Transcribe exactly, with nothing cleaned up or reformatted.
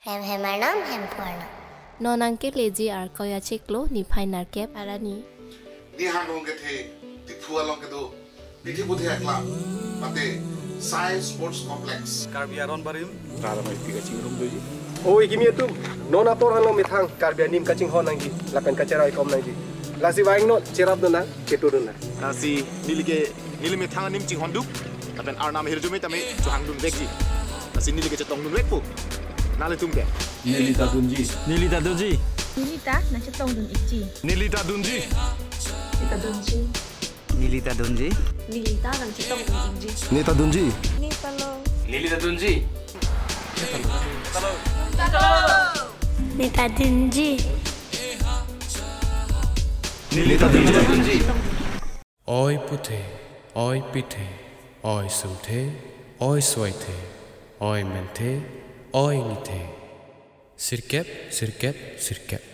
Hem hem arnam, hem phu arnam. Non nangkeleji Arkoi achiklo niphai nerkep arni. Nihang rong kethe Diphu along kedo Pithe Puthe Aklam mate Sai Sports Complex. Karbi Aron Barim. Rara mai pi kachingrum doji. O ikimi atum, non apor halo methang Karbi anim kachinghon nangji lapen kacherai kom nangji. Lasi vangnon, cherapdun nang, ketudun nang. Lasi neli ke, neli methang anim chinghonduk lapen arnam ahirjume tame chohangdun vekji. Lasi neli ke chetongdun vekpo. Nanglitum ke? Neli ta dunji. Neli ta dunji. Neli ta nangchetongdun ikji. Neli ta dunji. Neli ta dunji. Neli ta dunji. Neli ta nangchetongdun ikji. Neli ta dunji. Neli ta long. Neli ta dunji. Neli ta dunji. Neli ta dunji. Oi puthe, oi pithe, oi sumthe, oi soithe, oi menthe, oi nithe. Sirkep, sirkep, sirkep.